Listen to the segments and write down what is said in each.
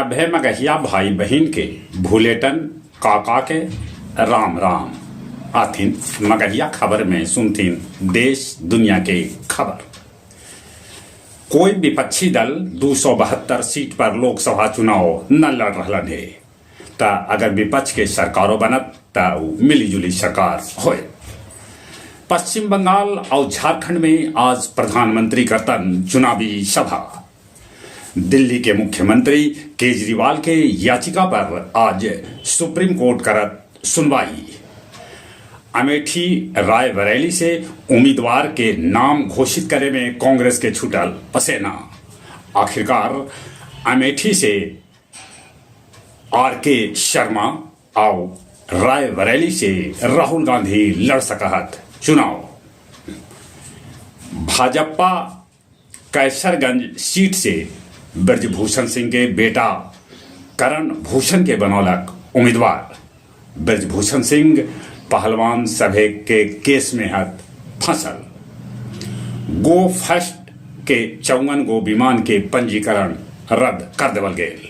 सभे मगहिया भाई बहिन के भुलेटन काका के राम राम। आथिन मगहिया खबर में सुनथिन देश दुनिया के खबर। कोई विपक्षी दल 272 सीट पर लोकसभा चुनाव न लड़ रहलन हे, त अगर विपक्ष के सरकारो बनत त ऊ मिली-जुली सरकार होयत। पश्चिम बंगाल आउ झारखंड में आज प्रधानमंत्री करतन चुनावी सभा। दिल्ली के मुख्यमंत्री केजरीवाल के याचिका पर आज सुप्रीम कोर्ट करत सुनवाई। अमेठी रायबरेली से उम्मीदवार के नाम घोषित करे में कांग्रेस के छूटल पसेना। आखिरकार अमेठी से आर के शर्मा आउ रायबरेली से राहुल गांधी लड़ सकहत चुनाव। भाजपा कैसरगंज सीट से बृजभूषण सिंह के बेटा करण भूषण के बनौलक उम्मीदवार। बृजभूषण सिंह पहलवान सभे के केस में हत फंसल। गो फर्स्ट के 54 गो विमान के पंजीकरण रद्द कर देवल गेल।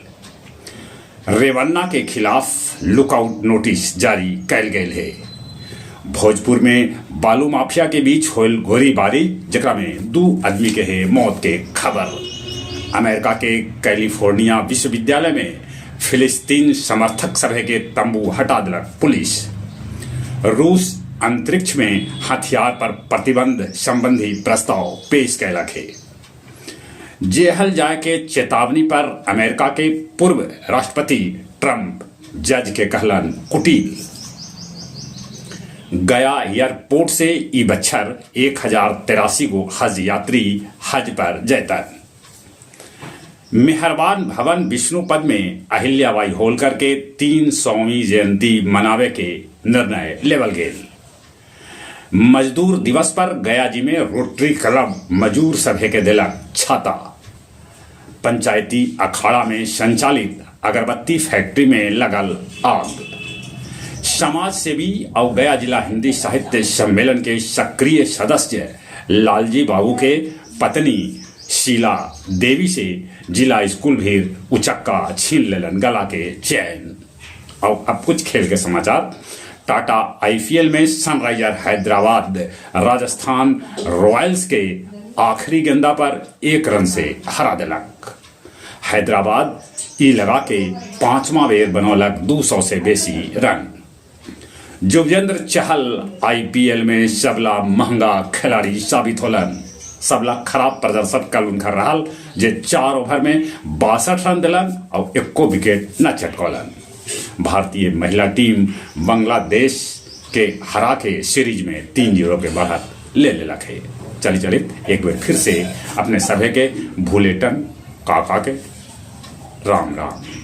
रेवन्ना के खिलाफ लुकआउट नोटिस जारी कैल गेल हे। भोजपुर में बालू माफिया के बीच होल गोलीबारी, जेकरा में दू आदमी के हे मौत के खबर। अमेरिका के कैलिफोर्निया विश्वविद्यालय में फिलिस्तीन समर्थक सभे के तंबू हटा देलक पुलिस। रूस अंतरिक्ष में हथियार पर प्रतिबंध संबंधी प्रस्ताव पेश कैलक हे। जेहल जाय के चेतावनी पर अमेरिका के पूर्व राष्ट्रपति ट्रंप जज के कहलन कुटिल। गया एयरपोर्ट से ई बच्छर 1083 गो हज यात्री हज पर जयतन। मेहरबान भवन विष्णुपद में अहिल्याबाई होलकर के 300वीं जयंती मनावे के निर्णय लेवल गेल। मजदूर दिवस पर गया जी में रोटरी क्लब मजूर सभे के देलक छाता। पंचायती अखाड़ा में संचालित अगरबत्ती फैक्ट्री में लगल आग। समाज सेवी और गया जिला हिंदी साहित्य सम्मेलन के सक्रिय सदस्य लालजी बाबू के पत्नी शीला देवी से जिला स्कूल भी उचक्का छीन लेलन गला के चैन। और अब कुछ खेल के समाचार। टाटा आईपीएल में सनराइजर हैदराबाद राजस्थान रॉयल्स के आखिरी गेंदा पर 1 रन से हरा देलक। हैदराबाद ई लगा के पांचवा बेर बनौलक 200 से बेसी रन। युजवेंद्र चहल आईपीएल में सबला महंगा खिलाड़ी साबित होलन। सबला खराब प्रदर्शन कल उनका रहल, जे 4 ओवर में 62 रन दिलन और एको विकेट न चटकौलन। भारतीय महिला टीम बांग्लादेश के हरा के सीरीज में 3-0 के बढ़त ले लेलक है। चली चली एक बार फिर से अपने सभे के भूलेटन काका के राम राम।